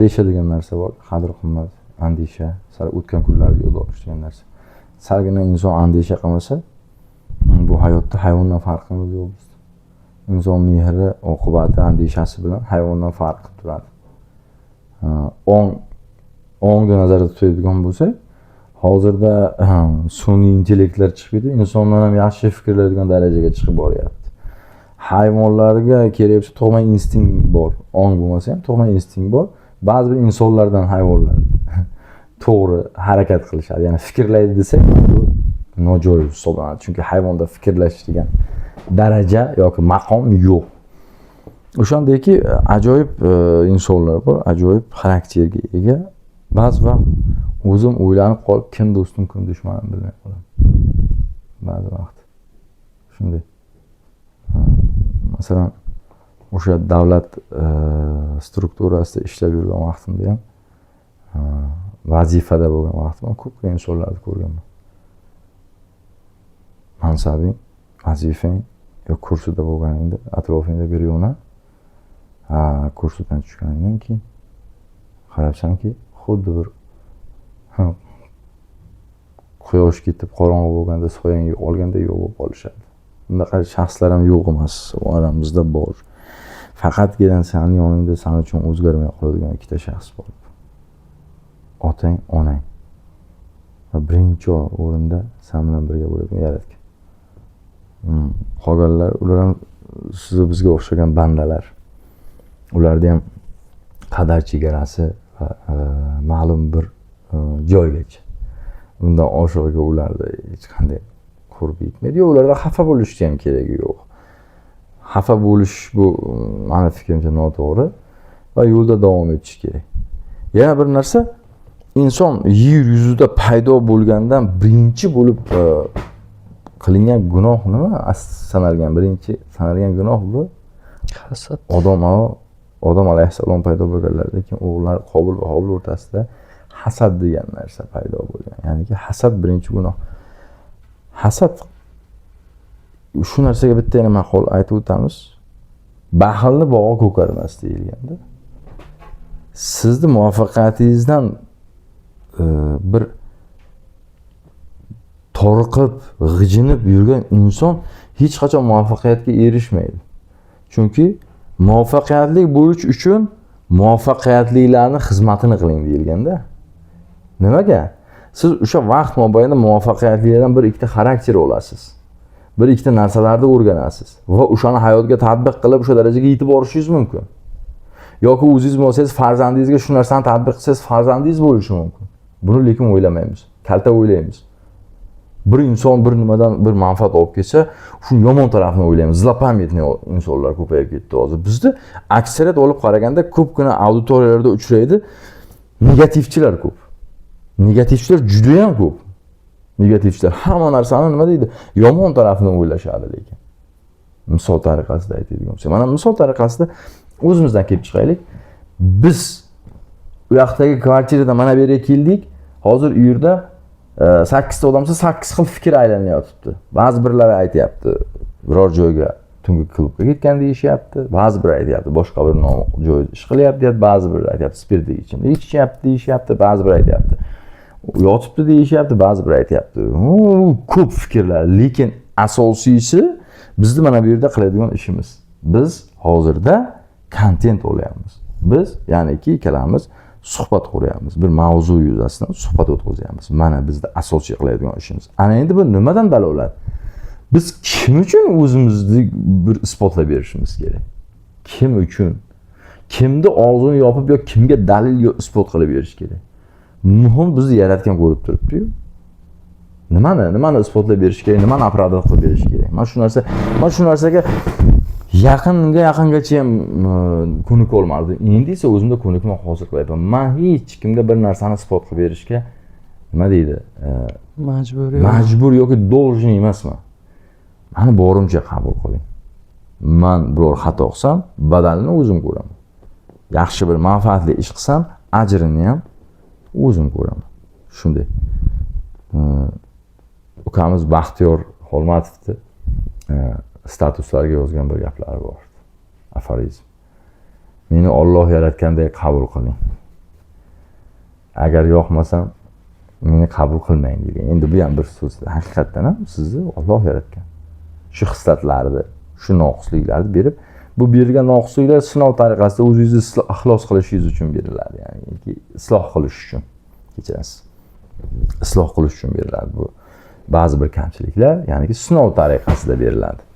Andisha degan narsa bor, qadr qimmat, andisha, sal o'tgan kunlarni yo'lda olish degan narsa. Salgina inson andisha qilmasa, bu hayotda hayvondan farqimiz yo'q bizni. Inson mehri, oqibati, andishasi bilan hayvondan farq qilib turadi. Ongni nazarda tutadigan bo'lsak, hozirda sun'iy intellektlar chiqib ketib, insondan ham yaxshi fikrlaydigan darajaga chiqib boryapti. Hayvonlarga kerak bo'lsa tug'ma instinkt bor. Ong bo'lmasa ham tug'ma instinkt bor. Ba'zi bir insonlardan hayvonlar to'g'ri harakat qilishadi. Ya'ni fikrlaydi desak, bu nojo'ya hisoblanadi. Chunki hayvonda fikrlash degan daraja yoki maqom yo'q. O'shandayki ajoyib insonlar bor, ajoyib xarakterga ega. Ba'zi vaqt o'zim o'ylanib qolib, kim do'stim, kim dushmanim bilmay qolaman. Ba'zi vaqt. Shunday. Masalan, o'sha davlat strukturasida ishlab yurgan vaqtimda ham, vazifada bo'lgan vaqtim ham ko'pgina insonlarni ko'rganman. Mansabing, vazifang yo kursida bo'lganingda atrofingda bir yo'na, kursidan tushganingdan keyin qarabsanki, xuddi bir quyosh ketib qorong'i bo'lganda soyang yo'qolganda yo'q bo'lib qolishadi. Bunaqa shaxslar ham yo'q emas, oramizda bor. Faqatgina sani yoningda san uchun o'zgarmay qoladigan ikkita shaxs bor. Otang, onang. Va birinchi o'rinda san bilan birga bo'ladigan Yaratgan. Qolganlar ular ham sizu bizga o'xshagan bandalar. Ularda ham qadar chegarasi va ma'lum bir joygacha. Undan oshig'iga ularda hech qanday qurbi yetmaydi. Yo'q, ularda xafa bo'lishni ham keragi yo'q. Xafa bo'lish bu mani fikrimcha noto'g'ri va yo'lda davom etish kerak. Yana bir narsa, inson yer yuzida paydo bo'lgandan birinchi bo'lib qilingan gunoh nima? Sanalgan birinchi sanalgan gunoh bu hasad. Odam alayhissalom paydo bo'lganlaridan keyin o'g'illari Qobil va Hobil o'rtasida hasad degan narsa paydo bo'lgan. Ya'niki hasad birinchi gunoh. Hasad, shu narsaga bitta yana maqol aytib o'tamiz. Baxilni bog'i ko'karmas deyilganda. Sizni muvaffaqiyatingizdan bir toriqib, g'ijinib yurgan inson hech qachon muvaffaqiyatga erishmaydi. Chunki muvaffaqiyatli bo'lish uchun muvaffaqiyatlilarni xizmatini qiling deyilganda. Nimaga? Siz o'sha vaqt mobaynida muvaffaqiyatlilardan bir ikkita xarakter olasiz. Bir ikkita narsalarni o'rganasiz va o'shani hayotga tatbiq qilib o'sha darajaga yetib borishingiz mumkin. Yoki o'zingiz bo'lsangiz farzandingizga shu narsani tatbiq qilsangiz farzandingiz bo'lishi mumkin. Buni lekin o'ylamaymiz. Kalta o'ylaymiz. Bir inson bir nimadan bir manfaat olib kelsa, shu yomon tarafini o'ylaymiz. Злопамятный insonlar ko'payib ketdi hozir. Bizda aksariyat olib qaraganda ko'pgina auditoriyalarda uchraydi. Negativchilar ko'p. Negativchilar juda ham ko'p. Negativchilar hamma narsani nima deydi? Yomon tarafini o'ylashadi lekin. Misol tariqasida aytadigan bo'lsak, mana misol tariqasida o'zimizdan kelib chiqaylik. Biz u yoqdagi kvartirada mana bu yerga keldik. Hozir u yerda 8 ta odamsa 8 xil fikr aylanyotibdi. Ba'zi birlari aytyapti, biror joyga tungi klubga ketgan deyishyapti, ba'zi biri aytyapti, boshqa bir joyda ish qilyapti deyapti, ba'zi biri aytyapti, spirtli ichimlik ichyapti deyishyapti, ba'zi biri aytyapti, yotibdi deyishyapti, ba'zi biri aytyapti. Ko'p fikrlar, lekin asosiysi bizni mana bu yerda qiladigan ishimiz. Biz hozirda kontent olyapmiz. Biz, ya'niki ikkalamiz suhbat quryapmiz. Bir mavzu yuzasidan suhbat o'tkazyapmiz. Mana bizda asosiy qiladigan ishimiz. Ana endi bu nimadan dalolat? Biz kim uchun o'zimizni bir isbotlab berishimiz kerak? Kim uchun? Kimni og'zini yopib yo kimga dalil yo isbot qilib berish kerak? Muhim bizni yaratgan ko'rib turibdi-yu. Nimani isbotlab berish kerak, nimani оправдать qilib berish kerak? Man shu narsaga yaqinga yaqingacha ham ko'nika olmadim. Endi esa o'zimda ko'nikma hosil qilyapman. Man hech kimga bir narsani isbot qilib berishga nima deydi? Majbur yo'q. Majbur yoki должен emasman. Mani borimcha qabul qiling. Man biror xato qilsam, badalini o'zim ko'raman. Yaxshi bir manfaatli ish qilsam, ajrini ham o'zim ko'raman. Shunday. Ukamiz Baxtiyor Xolmatovni statuslarga yozgan bir gaplari bor. Aforizm. Meni Olloh yaratganday qabul qiling. Agar yoqmasam, meni qabul qilmang deyilgan. Endi bu ham bir so'z. Haqiqatdan ham sizni Olloh yaratgan, shu xislatlarni, shu noqisliklarni berib, bu berilgan noqisliklar sinov tariqasida o'zingizni ixlos qilishingiz uchun beriladi, ya'ni isloh qilish uchun, kechirasiz, isloh qilish uchun beriladi. Bu ba'zi bir kamchiliklar, ya'niki sinov tariqasida beriladi.